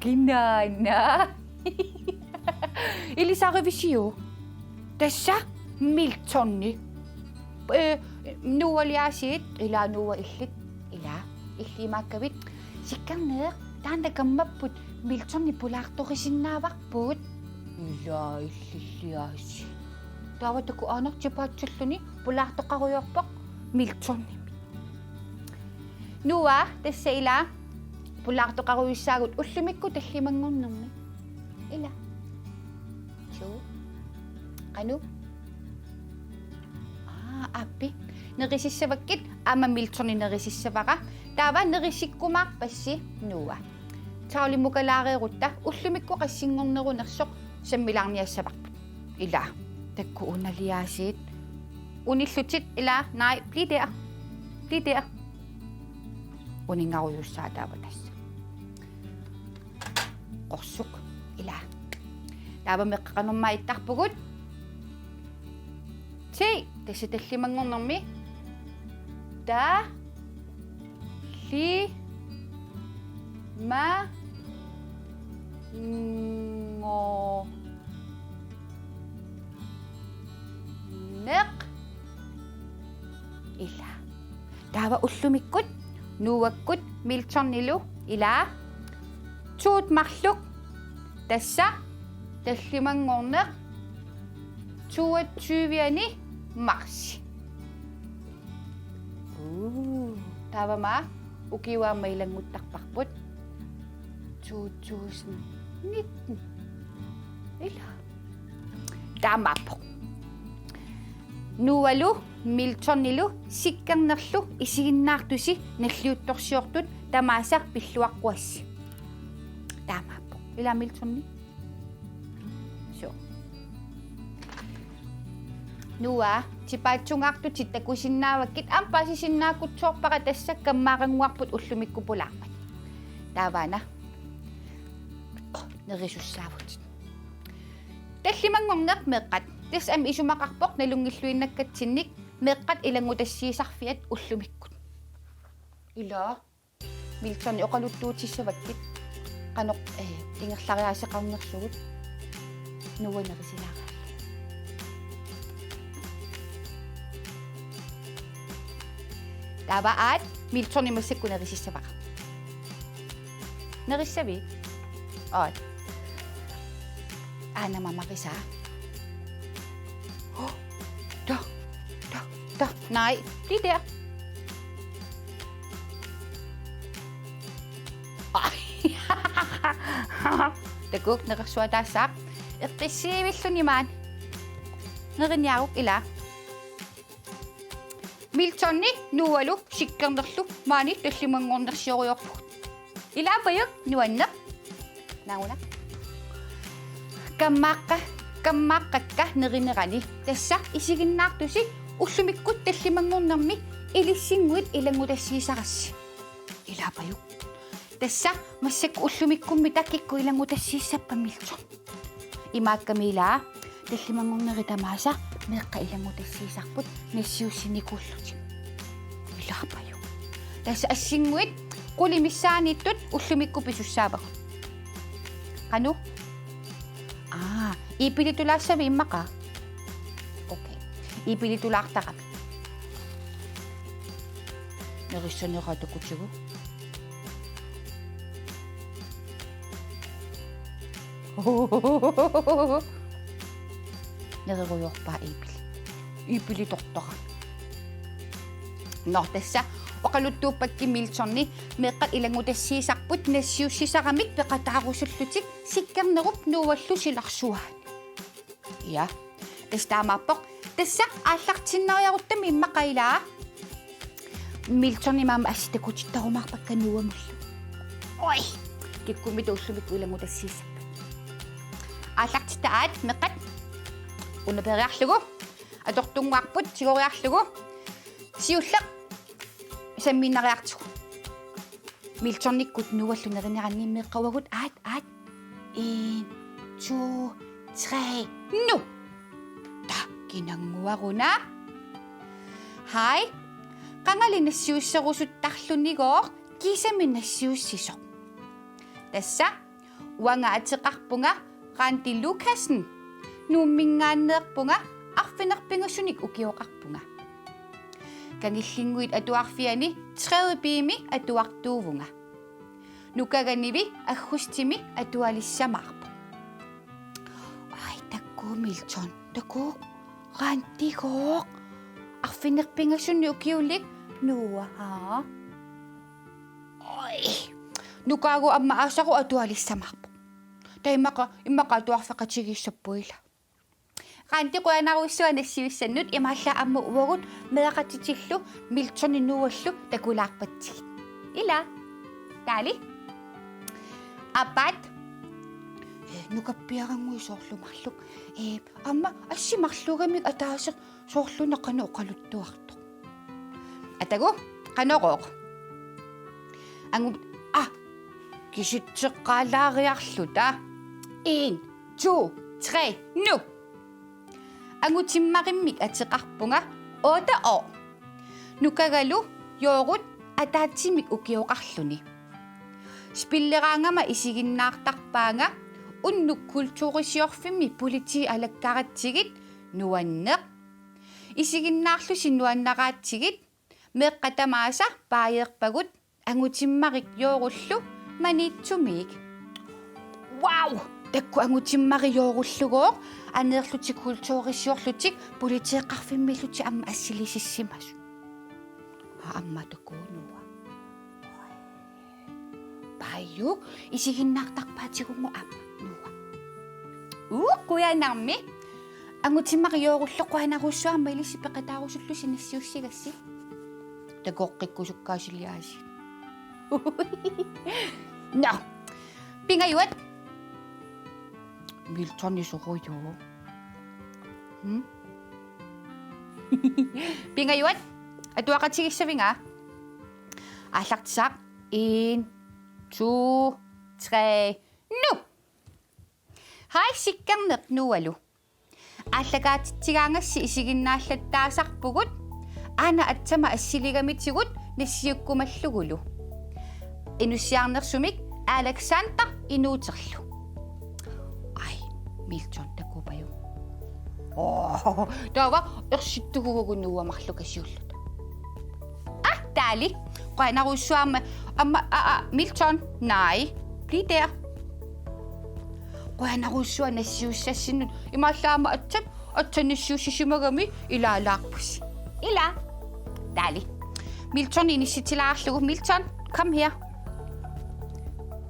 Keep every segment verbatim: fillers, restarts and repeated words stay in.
Kinaana? Ilisarivisiuk? Tassa Miltoni. Ee, Noahliaasiit, ilaa Noah illit, ilaa, illit imaakkavit. Sikkerneq, taanna kammapput Miltoni pulaartorisinnaavarput. Ilaa illilliaasiit. Taava takuuk aana tipaatsulluni pulaartoqarujoorpoq Miltonimik. Noah, tassa ilaa, pulaartoqarujussuuvugut ullumikkut tallimanngornermi. Ilaa. Suu. Qanoq? Aa, aappi. Nerisissavakkit, aamma Miltoni nerisissavara. Taava nerisikkumaarpassi Noah. Tavlimukalaarutta ullumikkut qassinngornerunersoq sammilaarniassavarput. Ilaa, takuuk unaliaasiit. Unillutit, ilaa, nej, bliv der. Bliv der. Uninngarujussuaq taava tassa. Qorsuk, ilaa. Taava meeqqat qanormaa ittarpugut? Ti, tassa tallimanngornermi. Ta, li, ma, ngo, neq. Ilaa. Taava ullumikkut Noakkut Miltonilu, ilaa, tuut marluk, tassa tallimanngorneq toogtyve-ani marsi. Uu, taava aamma ukiuaamma ilannguttarparput. To tusind nitten. Ilaa. Taamaappoq. Noahlu Miltonilu sikkernerlu isiginnaartusi nalliuttorsiortut tamaasa pilluaqquassi. Taamaappoq. Ilaa Miltoni. Suu. Noah, tipaatsungaartutit takusinnaavakkit, aamma paasisinnaakutsoorpara tassa kammaarannguarput ullumikkut pulaarmat. Taava aana. Nerisussaavutit. Tallimanngorneq meeqqat. Tassa aamma isumaqarpoq nalunngilluinnakkatsinnik meeqqat ilanngutassiisarfiat ullumikkut. Ilaa. Miltoni oqaluttuutissavakkit. Qanoq, ee, ingerlariaaseqarnersugut. Noah nerisilaarallu. Taava aat Miltoni massakkut nerisissavara. Nerissavit? Aat. Aana mamarisaa. Hov. Ta, ta, ta. Nej, bliv der. Ej. Takuuk nerersuataassaaq. Eqqissivilluni maani. Neriniaruk, ilaa. Miltoni Noahlu sikkernerlu maani tallimanngornersiorujoorpugut. Ilaapajuk nuanneq. Naaguna. Kammaaqqa-, kammaaqqakka nerinerani. Tassa isiginnaartusi ullumikkut tallimanngornermi ilissinnguit ilanngutassiisarassi. Ilaapajuk. Tassa massakkut ullumikkummita kikkut ilanngutassiissappat Milton? Imaakkami ilaa, tallimanngornerit tamaasa meeqqat ilanngutassiisarput nassiussinikuullutik. Ilaapajuk. Tassa assinnguit qulit missaanniittut ullumikkut pisussaavagut. Qanoq? Aa, iipilitulaassavit immaqa? Okay. Iipilitulaartarami. Nerissanera takutigu. Nererujoorpaa iipili. Iipilitortarami. Nå, tassa oqaluttuuppakkit Miltoni meeqqat ilanngutassiisarput nassiussisaramik peqataarusullutik sikkernerup Noahlu silarsuaani. Ja. Tassa taamaappoq. Tassa aallartinnariaruttami immaqa ilaa. Miltonimut aamma assit takutittarumaarpakka Noahmullu. Oj. Kikkummita ullumikkut ilanngutassiissappat? Aallartitta aat, meeqqat. Una peeriarlugu. Atortunnguarput tigoriarlugu. Siulleq sammiinnariartigu. Miltonikkut Noallu nerineranni meeqqat uagut, aat, aat. En, to, tre, nu! Taava kinannguaruna. Hej. Qangali nassiusserusuttarlunigooq kiisami nassiussisoq. Tassa uanga ateqarpunga Randi Lukassen. Nuumminngaanneerpunga, arfineq-pingasunik ukioqarpunga. Kangillinnguit Atuarfiani tredje B-mi atuartuuvunga. Nukaganivi aggustimi atualissamaarpoq. Ai, takuuk Milton, takuuk. Randigooq. Arfineq-pingasunik ukiulik Noah. Oj. Nukaagu aamma aasaru atualissamaarpoq. Taava immaqa, immaqa atuarfeqatigiissappat ilaa. Randi, qujanarujussuaq nassiussannut, imaallaat aamma uagut meeraqatitillu Miltoni Noallu takulaarpatsigit. Ilaa. Taali. Aappaat. Ee, nukappiarannguit soorlu marluk. Ee, aamma assi marluugamik ataaseq soorlu una qanoq oqaluttuartoq. Atagu, qanorooq. Angu, ah, kisitseqqaalaariarluta. En, to, tre, nu! Angutimmarimik ateqarpunga otte år. Nukagalu Joorut ataatsimik ukioqarluni. Spilleraangama isiginnaartarpaanga unnuk kulturisiorfimmi politiit alakkaratsigit nuanneq. Isiginnaarlusi nuannaraatsigit meeqqat tamaasa paajeerpagut Angutimmarik Joorullu Maniitsumiit. Wow! Takuuk Angutimmarik Joorullu aneerlutik kulturisiorlutik politeeqarfimmiillutik aamma assilisissimasut. Aa, aamma takuuk Noah. Paajuuk, isiginnaartarpaatigut aamma Noah. Uu, qujanarmi. Angutimmarik Joorullu qujanarujussuaq aamma ilissi peqataarusullusi nassiussigassi. Takoqqikkusukkaasiliaasi. Nå. Pingajuat. Miltoni sorujuuvoq. Hmm? Pingajuat. Atuaqatigissavinga. Aallartissaaq. En, to, tre, nu! Hej, Sikkerneq Noahlu. Aallakaatitsigaangassi isiginnaallattaasarpugut, aana atsama assiligamitigut nassiukkumallugulu. Inussiarnersumik Alexander inuuterlu. Ai, Milton takupajuk. Åh, taava ersittuguagu Noah marluk siullerluta. Ah, taali. Qujanarujussuaq aamma, aamma, a, a, Milton, nej. Bliv der. Qujanarujussuaq nassiussassinnut, imaallaat aamma atsap, atsap nassiussisimagami ilaalaarpusi. Ilaa. Taali. Milton inissitsilaarlugu. Milton, kom her.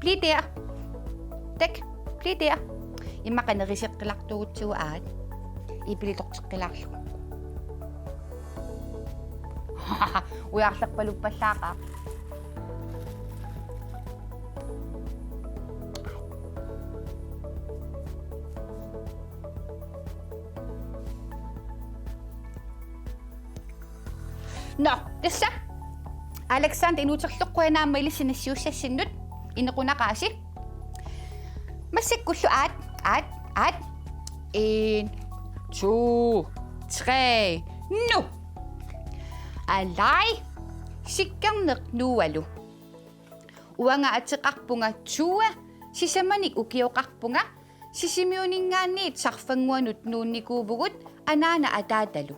Bliv der. Tak, bliv der. Immaqa neriseqqilaartugutsigu aat. Ipilitoqseqqilaarlugu. Ujarlerpaluppallaaqaaq. Nå, tassa. Alexander inuuterlu, qujanaq aamma ilissi nassiussassinnut, inequnaqaasi. Massakkullu aat, aat, aat. En, to, tre, nu! Alai, Sikkerneq Noahlu. Uanga ateqarpunga Tuva, sisamanik ukioqarpunga, Sisimiuninngaanniit Sarfannguanut nuunnikuuvugut anaana ataatalu.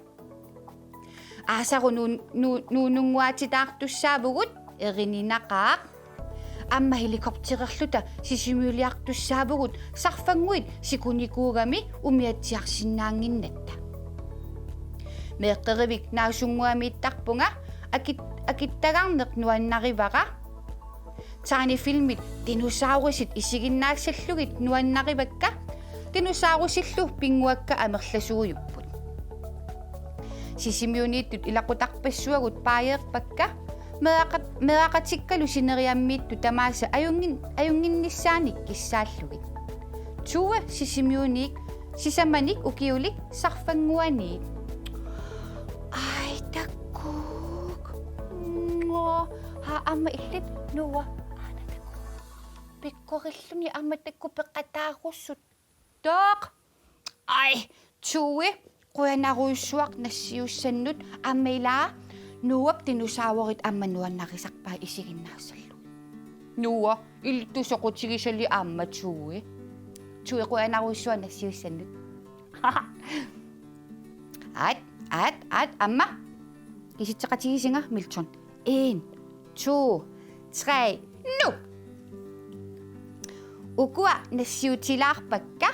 Aasaru nuun-, nuu-, nuununnguatitaartussaavugut erininaqaaq. Aamma helikoptererluta Sisimiuliartussaavugut Sarfannguit sikunikuugami umiatsiarsinnaannginnatta. Meeqqerivik naasunnguamiittarpunga akit-, akittagarneq nuannarivara. Tegnefilmit dinosaurusit isiginnaassallugit nuannarivakka, dinosaurusillu pinnguakka amerlasuujupput. Sisimiuniittut ilaqutarpassuagut paajeerpakka, meeraqat-, meeraqatikkalu sineriammiittut tamaasa ajunngin-, ajunnginnissaanik kissaallugit. Tuva Sisimiuniik Sisamanik ukiulik sarfannguaniit. Ai, takkuuk. Ngo, haa, aamma illit, Noah. Aana takkuuk. Pikkorilluni aamma takkuk peqataarussut. Toq. Ai, Tue, qujanarujussuaq nassiussannut, aamma ilaa Noahp dinosaurit aamma nuannarisarpaat isiginnaassallugu. Noah, illit soqutigisali aamma Tue. Tue, qujanarujussuaq nassiussannut. Aat, aat, aat, aamma. Kisitseqatigisinga, Milton. En, to, tre, nu! Ukua nassiutilaarpakka: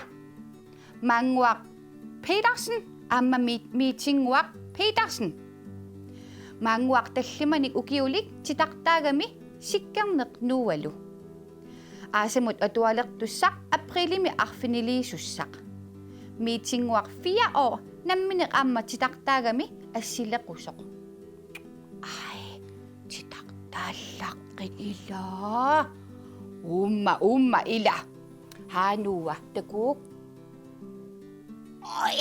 Maannguaq Petersen aamma Mi-, Miitinnguaq Petersen. Maannguaq tallimanik ukiulik titartaagami Sikkerneq Noahlu. Aasamut atualertussaq aprilimi arfiniliisussaq. Miitinnguaq fire år nammineq aamma titartaagami assilequsoq. Ai, titartaallaqqit ilaa. Uumma, uumma ila. Haa, Noah, takkuuk. Oi.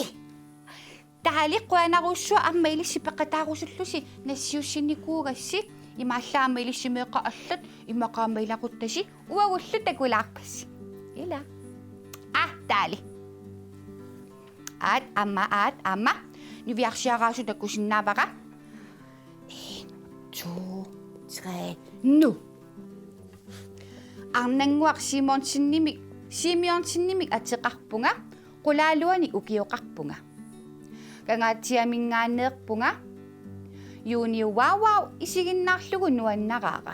Taali, qujanarujussuaq aamma ilissi peqataarusullusi nassiussinikuugassi, imaallaat aamma ilissi meeqqat allat, immaqa aamma ilaquttasi, uagullu takulaarpassi. Ila. Aa, taali. Aat, aamma, aat, aamma. Niviarsiaraasut takusinnaavara. En, to, tre, nu! Arnannguaq Simonsenimik, Simeonsenimik ateqarpunga, qulaaluanik ukioqarpunga. Kangaatsiaminngaanneerpunga. Juuniup Wow Wow isiginnaarlugu nuannaraara.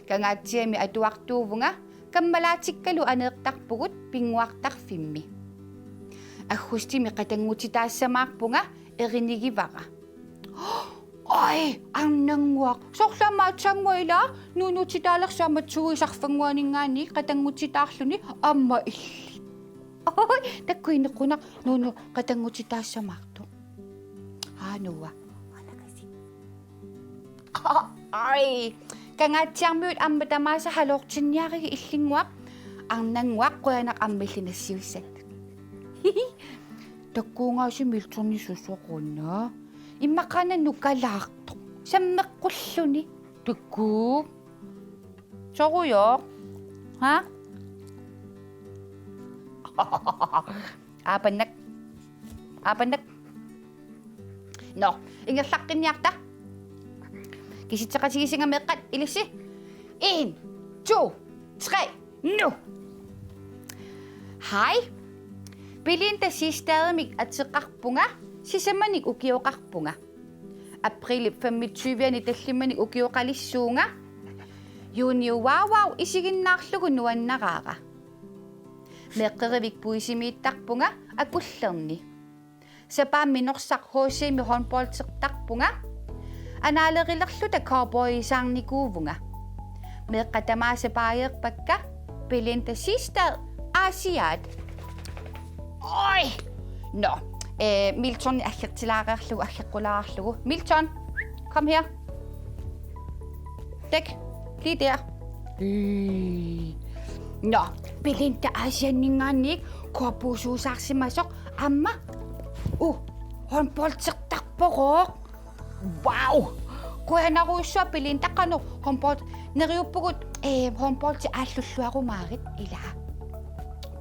Kangaatsiami atuartuuvunga, kammalaatikkalu aneertarpugut pinnguartarfimmi. Aggustimi qatanngutitaassamaarpunga, erinigivara. Ai, Arnannguaq. Soorlu aamma aatsaannguaq ilaa, Nuunutitaalersoq aamma Tue sarfannguaninngaanniit qatanngutitaarluni aamma illit. Oi, takkuinequnaq Nuunu qatanngutitaassamaartoq. Haa, Noah. Ai. Kangaatsiarmiut aamma tamaasa halortinniarigit illinnguaq. Arnannguaq, qujanaq aamma illit nassiussannut. Takkuugaasi Miltonip susoq una. Immaqaana nukalaartoq. Sammeqqulluni. Takkuuk. Sorujoq. Haa? Aapannak. Aapannak. Nå, ingerlaqqinniarta. Kisitseqatigisinga meeqqat ilissi. En, to, tre, nu! Hej. Belinda Siegstadimik ateqarpunga, sisamanik ukioqarpunga. Aprilip femogtyve-ani tallimanik ukioqalissuunga. Juuniup Wow Wow isiginnaarlugu nuannaraara. Meeqqerivik puisimiittarpunga akullerni. Sapaammi Norsaq H C-mi håndboldertarpunga. Anaalerilerluta cowboyisaarnikuuvunga. Meeqqat tamaasa baajeerpakka, Belinda Siegstad Aasiaat. Oj! Nå, eh, Milton aggertilaareerlugu, aggeqqulaarlugu. Milton, kom her. Dæk, lige der. Øh. Nå, Belinda Aasianninngaanniit cowboysuusaarsimasoq aamma. Uh, håndboldertarpoq. Wow! Qujanarujussuaq Belinda, qanoq håndbold, neriuppugut, eh, håndboldi aallulluarumaarit ilaa.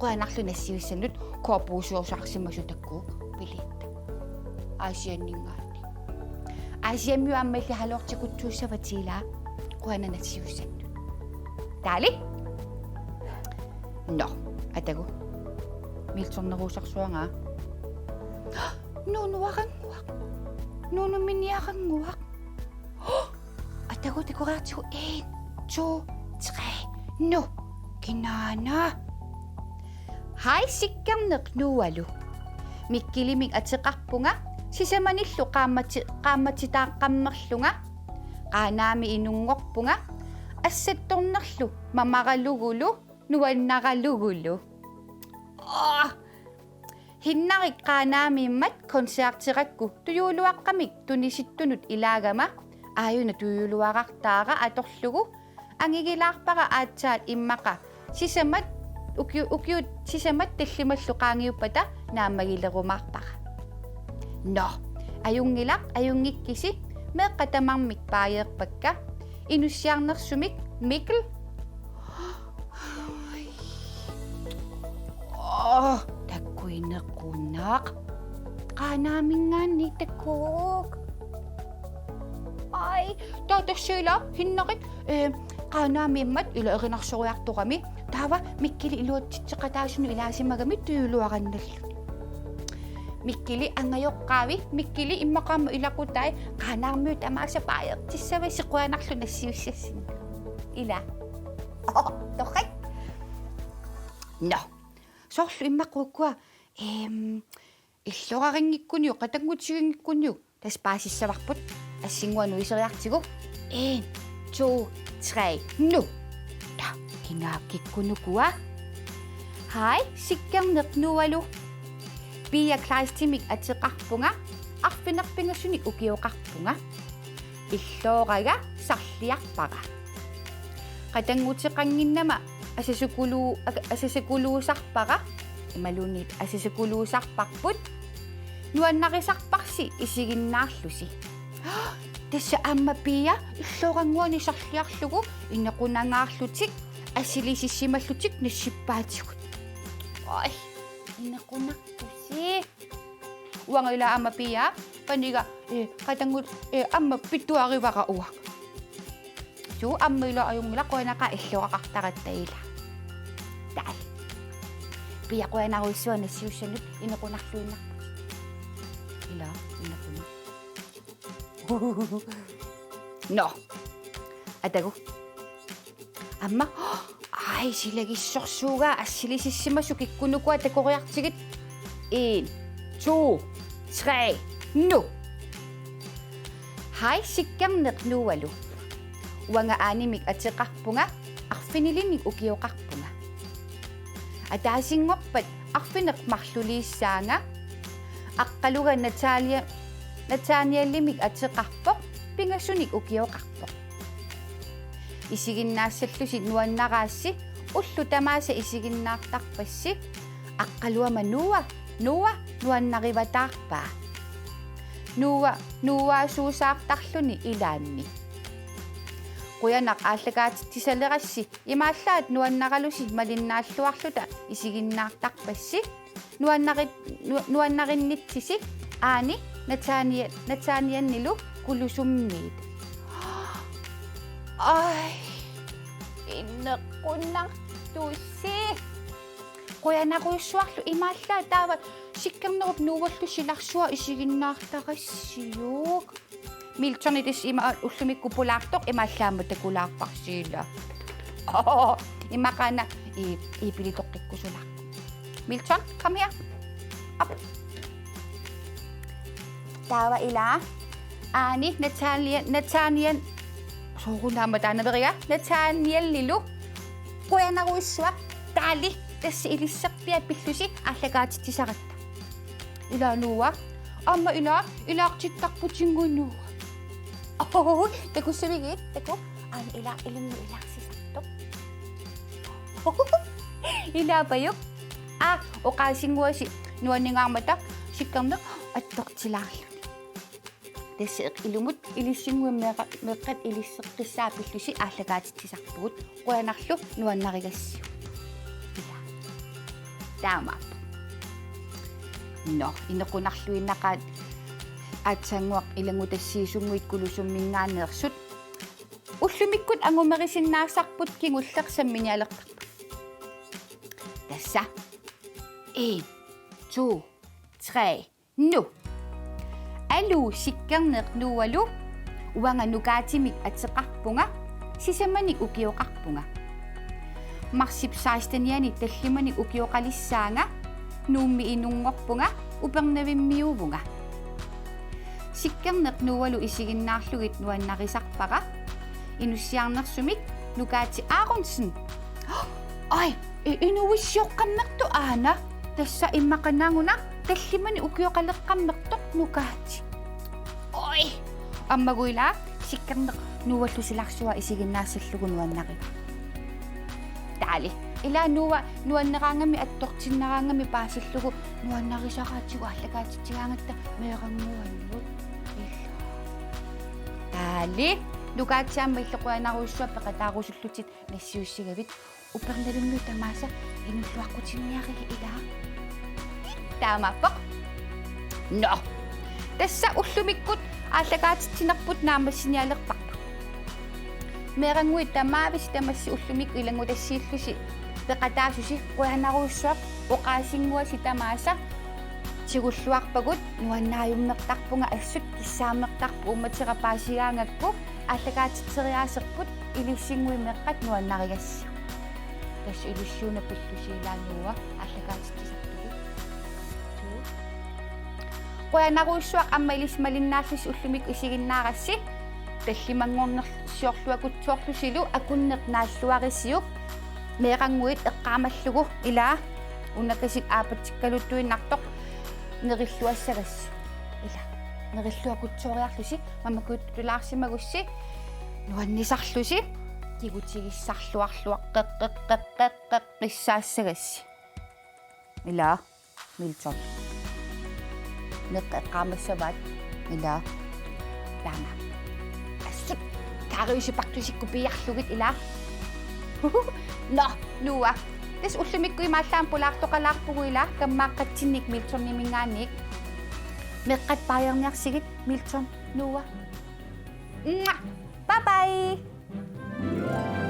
Qujanarlu nassiussannut, cowboysuusaarsimasoq takkuuk Belinda. Aasianninngaanniit. Aasiammiut aamma illit halortikutsuussavatit ilaa. Qujanaq nassiussannut. Taali? Nå, atagu. Milton neruusarsuagaa. Nuunuarannguaq. Nuunuminiarannguaq. Atagu takoreertigu, en, to, tre, nu. Kinaana? Hej Sikkerneq Noahlu. Mikkilimik ateqarpunga, sisamanillu qaammati-, qaammatitaaqqammerlunga. Qaanaami inunngorpunga, assattornerlu mamaralugulu nuannaralugulu. Åh! Hinnarik Qaanaamiimmat koncerterakku tujuuluaqqamik tunisittunut ilaagama aajuna tujuuluarartaara atorlugu angigilaarpara aatsaat immaqa sisamat ukiu-, ukiut sisamat tallimallu qaangiuppata naammagilerumaarpara. Nå, ajunngilaq, ajunngikkisi, meeqqat tamarmik baajeerpakka. Inussiarnersumik Mikkel. Åh, takkuinequnaq. Qaanaaminngaanniit takuuk. Ai, taava tassa ila, Hinnarik, eh, Qaanaamiimmat ila erinarsoriartorami. Taava Mikkeli iluatsitseqataasunut ilaasimagami tujuuluarannallu. Mikkeli angajoqqaavi, Mikkeli immaqa aamma ilaqutai, Qaanaarmiut tamaasa baajeertissavasi, qujanarlu nassiussassinnik. Ila. Åh, torrak. Nå. Soorlu immaqa ukua, ehm, illorarinngikkunniuk, qatanngutiginngikkuniuk, tassa paasissavarput, assinnguaq nuiseriartigu. En, to, tre, nu. Nå, kinaakkikkut ukua. Hej, Sikkerneq Noahlu. Pia Kleistimik ateqarpunga, arfineq-pingasunik ukioqarpunga. Illooraga sarliarpara. Qatannguteqannginnama asasukulu-, aka-, asasukuluusarpara, imaluunniit asasukuluusarparput, nuannarisarparsi isiginnaarlusi. Tassa aamma Pia illoorannguani sarliarlugu inequnangaarlutik, assilisissimallutik nassippaatigut. Oj, inequnartusi. Uanga ila aamma Pia, paniga, eh, qatanngut, eh, aamma pituarivara uanga. Suu, aamma ila ajunngilaq, qujanaqaaq illoqaqartaratta ila. Taal. Pia, qujanarujussuaq nassiussanut, inequnarluinnarputit. Ila, inequnaq. Nå. Atagu. Aamma, aj, silagissorsuugaa, assilisissimasut kikkunnukua takoriartigit. En, to, tre, nu. Hej, Sikkerneq Noahlu. Uanga Aanimik ateqarpunga, arfinilinnik ukioqarpunga. Ataasinngorpat arfineq-marluliissaanga, aqqaluga Natalia, Nathanialimik ateqarpoq, pingasunik ukioqarpoq. Isiginnaassallusi nuannaraassi, ullut tamaasa isiginnaartarpassi, aqqaluama Noah, Noah nuannarivataarpaa. Noah, Noahsuusaartarluni ilaanni. Qujanaq aallakaatitsisalerassi, imaallaat nuannaralusi malinnaalluarluta isiginnaartarpassi, nuannarit-, nu-, nuannarinnitsisi, Aani, Natania-, Natanianilu Kulusummiit. Aj, inequnartusi. Qujanarujussuarlu, imaallaat taava Sikkernerup Noahlu silarsua isiginnaartarassiuk. Miltonitut ima ullumikkut pulaartoq, imaallaat aamma takulaarparsi ila. Imaqaana i, i pilitoqqikkusulaarpoq. Milton, come here. Op. Taava ila. Aani, Natalia, Natanian. Soorunami taanna veriga. Natanialilu. Qujanarujussuaq. Taali. Tassa ilisserpiaq pillusi aallakaatitsisaratta. Ila Noah. Aamma ila, ilaartittarputinngunuuga. Oj, takussavigit, taku. Aamma ila, ilinnut ilaarsisartoq. Ilaapajuk. Aa, oqaasinnguasi nuanningaarmata Sikkerneq attortilaarluni. Tassa ilumut ilissinnguit meeqqa-, meeqqat ilisseqqissaat pillusi aallakaatitsisarpugut. Qujanarlu nuannarigassiuk. Ila. Taamaappoq. Nå, inequnarluinnaqaat aatsaannguaq ilanngutassiisunngui Kulusumminngaanneersut. Ullumikkut angumerisinnaasarput kingulleq samminialertarput. Tassa. En, to, tre. Nu. Aluu, Sikkerneq Noahlu, uanga Nukaatimik ateqarpunga, sisamanik ukioqarpunga. Marsip sekstenianni tallimanik ukioqalissaanga, Nuummi inunngorpunga, Upernavimmiuuvunga. Sikkerneq Noahlu isiginnaarlugit nuannarisarpara, inussiarnersumik Nukaati Aronsen. Oj, i-, inuussioqqammertoq aana. Tassa immaqa naaguna tallimanik ukioqaleqqammertoq Nukaati. Oj, aammagu ila Sikkerneq Noahlu silarsua isiginnaassallugu nuannariga. Taali, Ilaa Noah, nuanneraangami attortinneraangami paasillugu nuannarisaraatigut aallakaatitsigaangatta meerannguanut. Ilaa. Taali, Nukaatsiaamma illit qujanarujussuaq peqataarusullutit nassiussigavit. Upernalunniit tamaasa inuulluaqqutinniarigit ilaa. Taamaappoq. Nå. Tassa ullumikkut aallakaatitsinerput naammassinialerparput. Meerannguit tamaaviisa tamassi ullumikkut ilanngutassiillusi peqataasusi qujanarujussuaq oqaasinnguasi tamaasa tigulluarpagut nuannaajummertarpunga assut kissaammertarpoq uummatera paasigaangakku aallakaatitseriaaserput ilissinnguit meeqqat nuannarigassiuk. Tassa ilissi una pillusi ilaa Noah aallakaatitsisartutut. Suu. Qujanarujussuaq aamma ilissi malinnaallusi ullumikkut isiginnaarassi tallimanngornersiorluakutsoorlusilu akunneq naalluarisiuk meerannguit eqqaamallugu ilaa unakasik aapatsikkaluttuinnartoq nerilluassagassi. Ilaa. Nerilluakutsooriarlusi mamakujutulaarsimagussi nuannisarlusi kigutigissarluarluaqqeqqeqqeqqeqqissaassagassi. Ilaa Milton. Meeqqat eqqaamassavaat ilaa. Taama. Assut kaariusipartusikkut piiarlugit ilaa. Nå, Noah. Tassa ullumikkut imaallaat pulaartoqalaarpugut ilaa kammaaqqatsinnik Miltoniminngaanniit. Meeqqat paajarniarsigit Milton, Noah. Mwah. Bye bye.